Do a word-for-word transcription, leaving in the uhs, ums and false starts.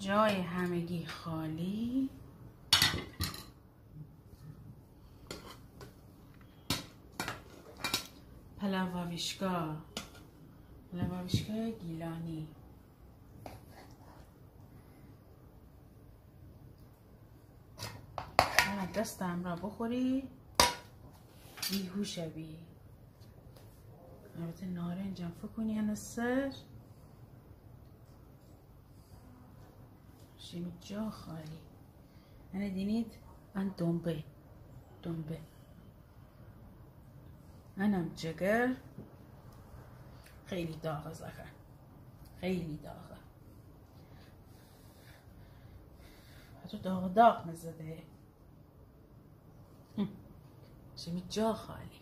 جای همگی خالی. پلو ویشکا، پلو ویشکای گیلانی. ها، دست همرا بخوری، بیهوش بی. البته نارنجم فکونی انه سر. شیمی جا خالی. انه دینید، ان دنبه. دنبه. انم جگر. خیلی داغه زاکان. خیلی داغه. حتی داغ داغ مزده. هم. شیمی جا خالی.